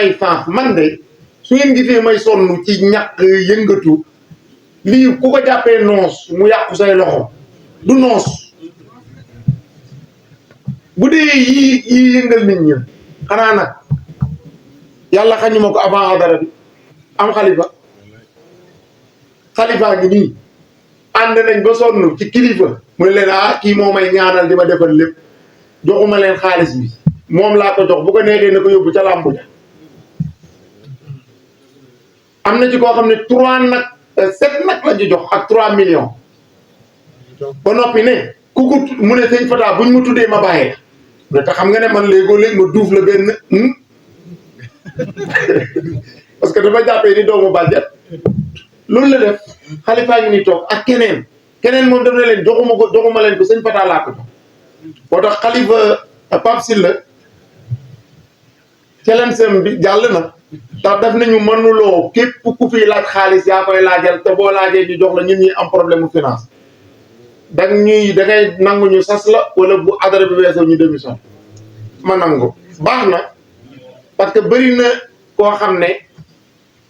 ay sens man de su ngeen gisee may sonn ci ñàkk yëngatu lii ku ko jàppee noos mu yàqu say loxo du noos bu dee yii yëngal nit ñi xanaa nag yàlla xañu ma ko avant dara bi am xalifaa ngi nii ànd nañ ba sonn ci kilifa muy leen kii moo may ñaanal di ma defal lépp joxuma leen xaalis bi moom laa ko jox bu ko neexee na ko yóbbu ca làmbu ja am na ci koo xam ne 7 nag la ñu jox ak 3 millions ba noppi ne ku ko mu ne sëñ Fata buñ ma tuddee ma bàyyi la te xam nga ne man léegoo léegi ma duuf la benn parce que dafa jàppee ni doomu bàjjet loolu la def xalifaa ngi ni toog ak keneen moom daf ne leen joxuma leen ko sëñ Fata laa ko jox boo tax xalifa Pape Sylla challenge bi jàll na tax daf nañu mënuloo képp ku fi laaj xaalis yaa koy laajal te boo laajee ñu jox la ñun ñi am problème mu finance da ngay nangu ñu sas la wala bu adara bi weesoo ñu démission ma nangu baax na parce que bëri na koo xam ne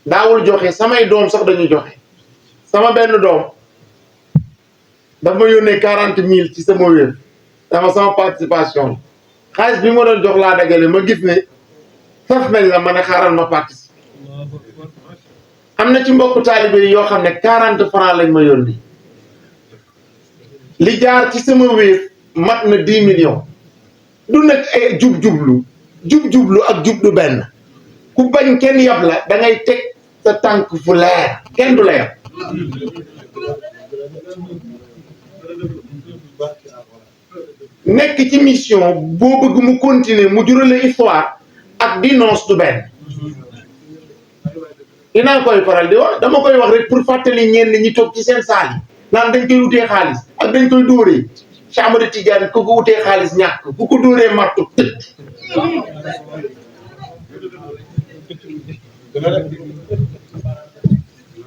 daawul joxe samay doom sax dañuy joxe sama benn doom daf ma yónnee 40 000 ci sama wér sama participation xaalis bi ma doon jox laa dagale ma gis ne saf nañ la ma ne xaaral ma participer am na ci mbokku taalibe yi yoo xam ne 40 francs lañ ma yónni li jaar ci sama wéer mat na 10 millions du nag ay jub-jublu ak jub du benn ku bañ kenn yab la da ngay teg sa tànk fu leer kenn du la yab nekk ci mission boo bëgg mu continuer mu jurale histoire ak di noos du benn dinaa koy faral di wax dama koy wax rek pour fàttali ñenn ñi toog ci seen saal yi naan dañ koy wutee xaalis ak dañ koy dóoree Cheikh Ahmadou Tidiane ku ko wutee xaalis ñàkk ku ko dóoree martu tëj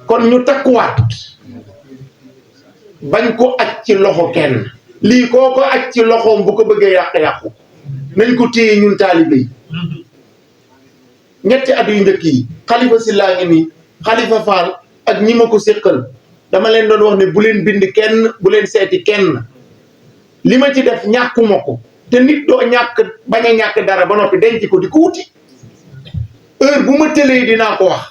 kon ñu takkuwaat bañ ko aj ci loxo kenn lii koo ko aj ci loxoom bu ko bëggee yàq-yàqu nañ ko téye ñun taalibe yi ñetti at yu njëkk yi Xalifa Sylla ngi nii Xalifa Fall ak ñi ma ko séqal dama leen doon wax ne bu leen bind kenn bu leen seeti kenn li ma ci def ñàkkuma ko te nit doo ñàkk bañ a ñàkk dara ba noppi denc ko di ko wuti heure bu ma tëlee dinaa ko wax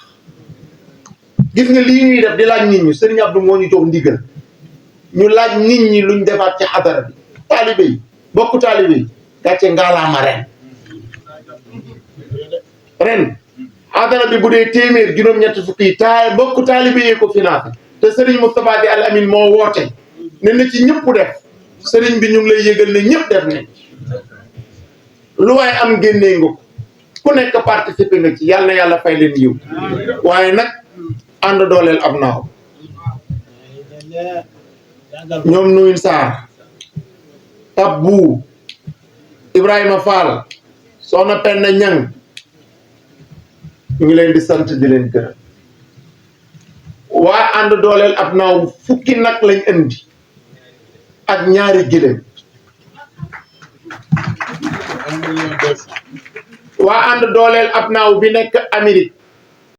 gis nga lii ñuy def di laaj nit ñi Sëriñ Abdou moo ñu jox ndigal ñu laaj nit ñi luñ defaat ci xadara bi taalibe yi bokk taalibe yi gàcce ngaalaama ren xadara bi bu dee téeméer juróom-ñett fukki yi bokk taalibe yi ko financé te Serigne Moustapha Sy Al Amine moo woote ne na ci ñëpp def Serigne bi ñu ngi lay yëgal ne ñëpp def nañ lu waaye am génnee nga ku nekk participer nga ci yàlla na yàlla fay leen yiw waaye nag ànd dooleel ab naaw ñoom Nuyin Sarr Tab Bu Ibrahima Fall Soxna Penna Ñang ñu ngi leen di sant di leen gërëm waa ànd dooleel ab naaw fukki nag lañ indi ak ñaari gëléem waa ànd dooleel ab naaw bi nekk Amérique